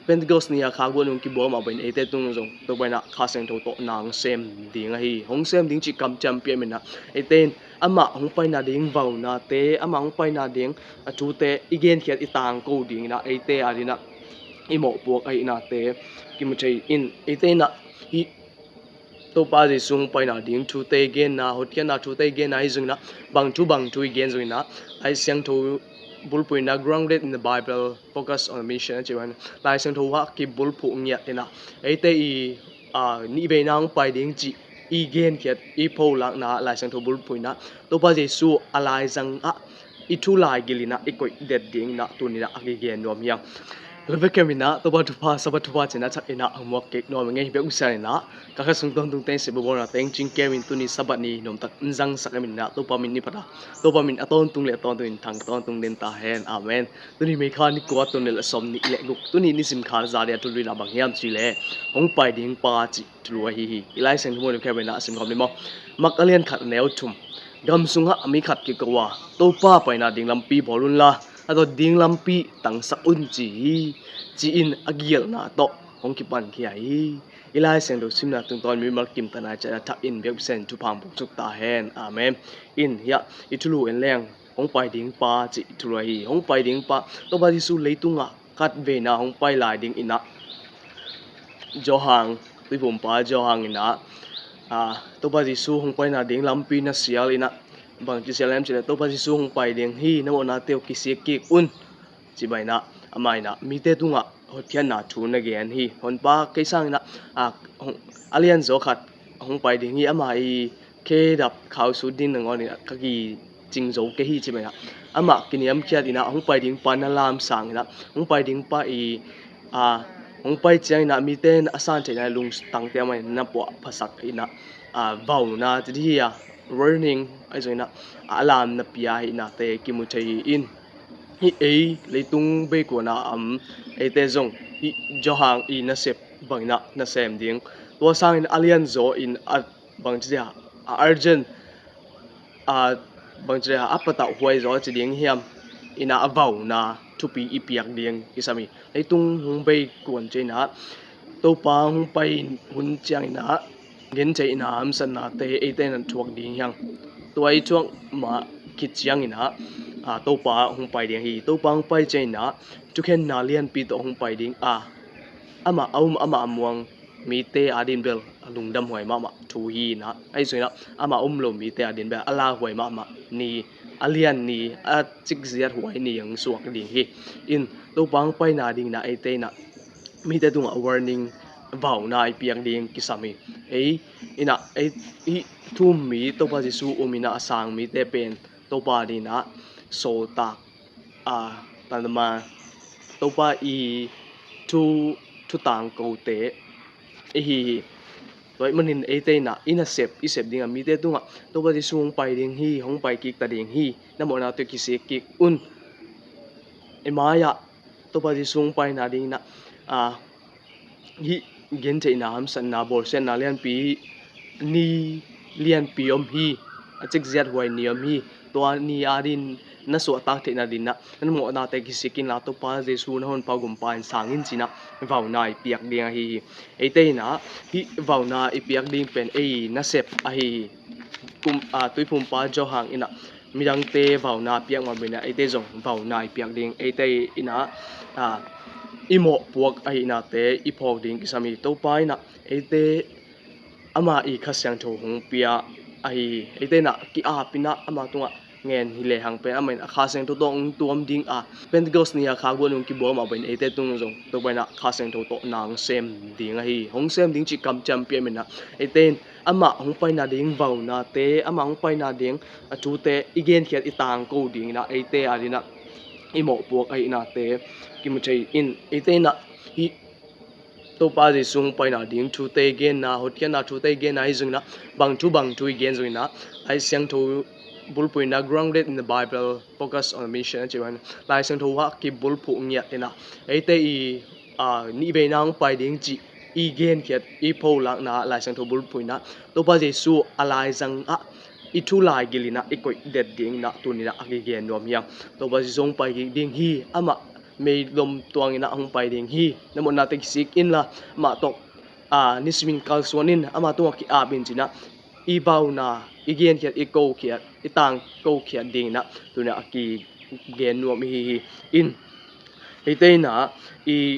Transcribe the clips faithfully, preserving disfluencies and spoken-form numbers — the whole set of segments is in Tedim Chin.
Pentecost ni-a kha guan hong kibuak mah bangin eite tung zong Topa in ah Kha Siangtho tawh na hong sem ding ahi. Hong sem ding cih kamciam piak manin ah eite in amah hong paina ding vaunate, amah hong paina ding a thute i genkhiat i tangko dingin ah eite adingin ah i mawhpuak ahihnate kimu thei in, eite in ah hih Topa Jesu hong paina ding thute i genna, hotkhiatna thute i genna hi zongin ah, bang thu bang thu i gen zongin ah, Lai Siangtho bulphuh in ah, grounded in the Bible, focus on mission a ci bangin, Lai Siangtho ah kibulphuh ngiat in ah, eite i, a, nihveina hong pai ding cih i genkhiat, i pholakna Lai Siangtho bulphuh in ah, Topa Jesu a laizang ah i thu laigil in ah i koih det dingin ah tuni-in ah a kigen nuam hi hang. Tua vekpi in ah Topa thupha, Sabbath thupha ci-in ah thak in ah a muak kik nuam ing ei. Biakpiakna in ah ka kha sung tawntung teng, sibabolna teng cingkem in tuni Sabbath ni nuamtak in zangsak ahih manin ah Topa min ni phat a, Topa min a tawntung le a tawntung in thang tawntung den ta hen. Amen. Tuni May kha ni kua, tul nih le sawmnih le guk, tuni nisim kha zan-a thulu in ah bang hiam cih leh, hong pai ding pa cih thulu ahi hi. I Lai Siangtho mun khempeuh in ah sim khawm ni maw. Mark a lian khat, a neu thum. Gam sungah mi khat kiko a, "Topa paina ding lampi bawl unla, a dot ding lampi tangsak un," ci hi, ci-in a gelhna tawh hong kipankhia hi. I Lai Siangtho simna tungtawn mimal kim tawh na ciah a thak in biakpiakna in thupha hong pung suk ta hen. Amen. In hiah i thulu en leng, hong pai ding pa cih thulu ahi hi. Hong pai ding pa, Topa Jesu leitungah khat veina hong pai lai dingin ah, Johan, Tuiphumpa Johan in ah, a, Topa Jesu hong paina ding lampi na sial in ah, bang ci sial hiam cih leh, "Topa Jesu hong pai ding hi, na mawhnate uh kisik kik un," ci bangin ah, amah in ah mite tungah hotkhiatna thu na gen hi. Honpa, kei sangin ah, a, hong, a lianzaw khat hong pai ding hi, amah i khedap khau sut ding nangawn in ah ka kicing zo kei hi, ci bangin ah, amah kiniamkhiat in ah, hong pai ding pa na lamsang in ah, hong pai ding pa i, a, hong pai ciangin ah mite in a san theihna lungtang te amah in na puahphasak in ah, a, vauna ci dih hi a, warning ahi zongin ah, a lam na pia ahihnate kimu thei hi. In hih ei leitung beikuan a om eite zong hih Johan i nasep bangin ah na sem ding. Tua sangin a lianzaw in a, bang ci dih a, a urgent, a, bang ci dih a, a patauhhuai zaw ci ding hiam, in ah a vauna thupi i piak ding kisam hi. Leitung hong beikuan ciangin ah, Topa hong pai hun ciangin ah, gentheihna hamsatnate eite in ah thuak ding hi hang. Tua i thuak mah khit ciangin ah, a, Topa hong pai ding hi. Topa hong pai ciangin ah thukhenna lianpi tawh hong pai ding a, amah a um, amah a muang mite adingin bel a lungdamhuai mahmah thu hi in ah, ahi zongin ah amah a um lo mite adingin bel a lauhuai mahmah ni, a lian ni, a cikziathuai ni hong suak ding hi. In Topa hong paina dingin ah eite in ah mite tungah warning, vauna i piak ding kisam hi. Ei in ah, ei, hih thu-um mi, Topa Jesu um in ah a sang mite pen Topa adingin ah sawltak, a, tandama, Topa i thu, thu tangkote i hi hi. Tua ahih manin eite in ah i nasep, i sep ding a, mite tungah, "Topa Jesu hong pai ding hi, hong pai kik ta ding hi, na mawhnate uh kisik kik un." I mai-ah Topa Jesu hong paina dingin ah, a, hih gentheihna hamsatna, bawlsiatna lianpi, ni lianpi om hi, a cikziathuai ni om hi. Tua ni adingin na suahtak theihna dingin ah, "Na mawhnate kisik inla, Topa Jesu na Honpa Gumpa in sang in," ci-in ah vauna i piak ding ahi hi. Eite in ah hih vauna i piak ding pen ei nasep ahi hi. Kum, a, Tuiphumpa Johan in ah midangte vauna piak mah bangin ah eite zong vauna i piak ding, eite in ah, a, i mawhpuak ahihnate i phawk ding kisam hi. Topa in ah eite, amah i Kha Siangtho hong pia ahi hi. Eite in ah ki-ap in ah ama tungah ngen hi lehang pen amah in ah Kha Siangtho tawh hong tuam ding a, Pentecost ni-a kha guan hong kibuak mah bangin eite tung zong Topa in ah Kha Siangtho tawh na hong sem ding ahi hi. Hong sem ding cih kamciam piak manin ah eite in amah hong paina ding vaunate, amah hong paina ding a thute i genkhiat, i tangko dingin ah eite adingin ah i mawhpuak ahihnate kimu thei in, eite in ah hih Topa Jesu hong paina ding thute i genna, hotkhiatna thute i genna hi zongin ah, bang thu bang thu i gen zongin ah, Lai Siangtho bulphuh in ah, grounded in the Bible, focus on mission a ci bangin, Lai Siangtho ah kibulphuh ngiat in ah, eite i, a, nihveina hong pai ding cih i genkhiat, i pholakna Lai Siangtho bulphuh in ah, Topa Jesu a laizang ah i thu laigil in ah i koih det dingin ah tuni-in ah a kigen nuam hi hang. Topa Jesu hong pai kik ding hi, amah meilom tuangin ah hong pai ding hi. Na mawhna tawh kisik inla, amah tawh a nisimin kalsuan in, ama tungah ki-ap in ci-in ah, i bauna, i genkhiat, i kokhiat, i tangkokhiat dingin ah tuni-in ah kigen nuam i hi hi. In, eite in ah i,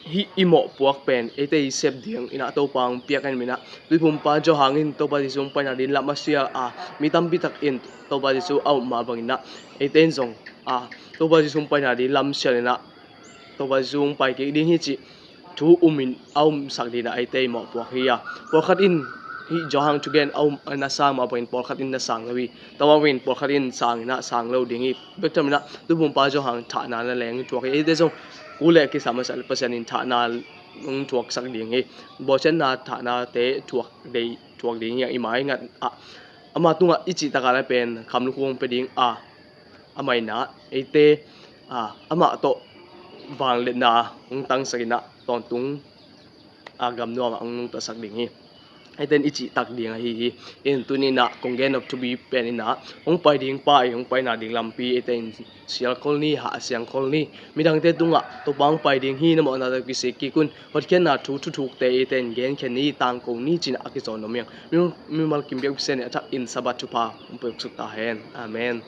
hih i mawhpuak pen eite i sep dingin ah Topa hong piak ahih manin ah, Tuiphumpa Johan in Topa Jesu hong paina ding lam a sial a, mi tampi tak in Topa Jesu a up mah bangin ah, eite in zong a, Topa Jesu hong paina ding lam sialin ah, Topa Jesu hong pai kik ding hi cih thu umin a umsak dingin ah eite i mawhpuak hi a. Pawlkhat in hih Johan thugen a um, na sang mah bangin pawlkhat in na sang lo hi. Tua mah bangin pawlkhat in sangin ah sang lo ding hi. Bek tham in ah Tuiphumpa Johan thahna na leng thuak hi. Eite zong u le kisam a sa Pasian in thahna hong thuaksak ding hi. Bawlsiatna thahnate thuak dei, thuak ding hi a, i mai ngat ah. Ama tungah i cihtak a la pen kham lukhu hong pia ding a, amah in ah eite a, amah tawh vangliatna hong tangsakin ah tawntung a, gamnuam ah hong nungtasak ding hi. Eite in i cihtak ding ahi hi. In, tuni-in ah kong gen nop thupi pen in ah, hong pai ding pa i hong paina ding lampi eite in sialkhol ni, hahsiangkhol ni. Midangte tungah Topa hong pai ding hi, na mawhna tawh kisik kik un. Hotkhiatna thu thuthukte eite in genkhia ni, tangko ni ci-in ah a kizawn nuam hi hang. Mi, mimal kim biakpiaksa in a thak in Sabbath thupha hong peuksuk ta hen. Amen.